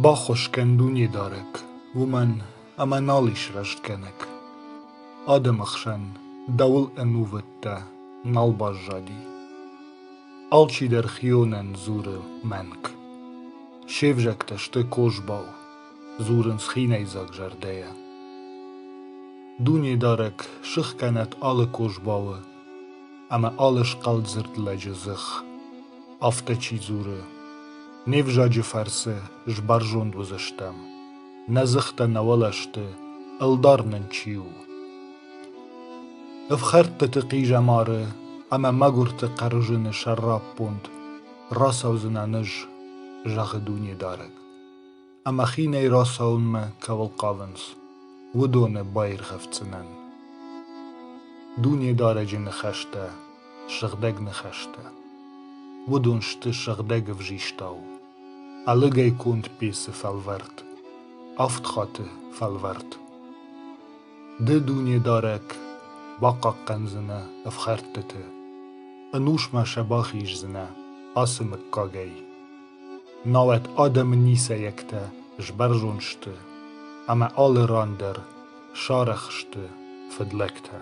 Баххуыс кӕн Дунедарӕг, уымӕн ӕмӕ нал ис рӕстгӕнӕг. Адӕмы хсӕн дӕуыл ӕнувыдтӕ нал баззади. Алчидӕр хионӕн дзуры мӕнг. Се взӕгтӕ сты козбау, дзурынц хинӕйдзаг зӕрдӕйӕ. Дунедарӕг сыхгӕнӕд алы козбауы ӕмӕ алы схъӕлдзырд лӕджы дзых. Афтӕ чи дзуры, не взаджы фӕрцы сбӕрзонд уыдзыстӕм, нӕ дзыхтӕ нӕ уӕлӕ сты, ӕлдар нын чи у. Ӕфхӕрдтыты хъизӕмары ӕмӕ мӕгуырты хъӕрзыны сӕраппонд рацӕудзынӕн ӕз, зӕгъы Дунедарӕг. Ӕмӕ хинӕй рацӕуынмӕ кӕуыл хъавынц, уыдоны баиргъӕвдзынӕн. Дунедарӕджы ныхӕстӕ сыгъдӕг ныхӕстӕ. Уыдон сты сыгъдӕг ӕвзистау, ӕлыгӕй конд пецы фӕлвӕрд, авд хатты фӕлвӕрд. Ды, Дунедарӕг, бахъахъхъӕндзынӕ ӕфхӕрдтыты, ӕнусмӕ сӕ бахиздзынӕ ацы мыггагӕй. Науӕд адӕмы ницӕйӕгтӕ сбӕрзонд сты ӕмӕ алы ран дӕр сарӕх сты фыдлӕгтӕ.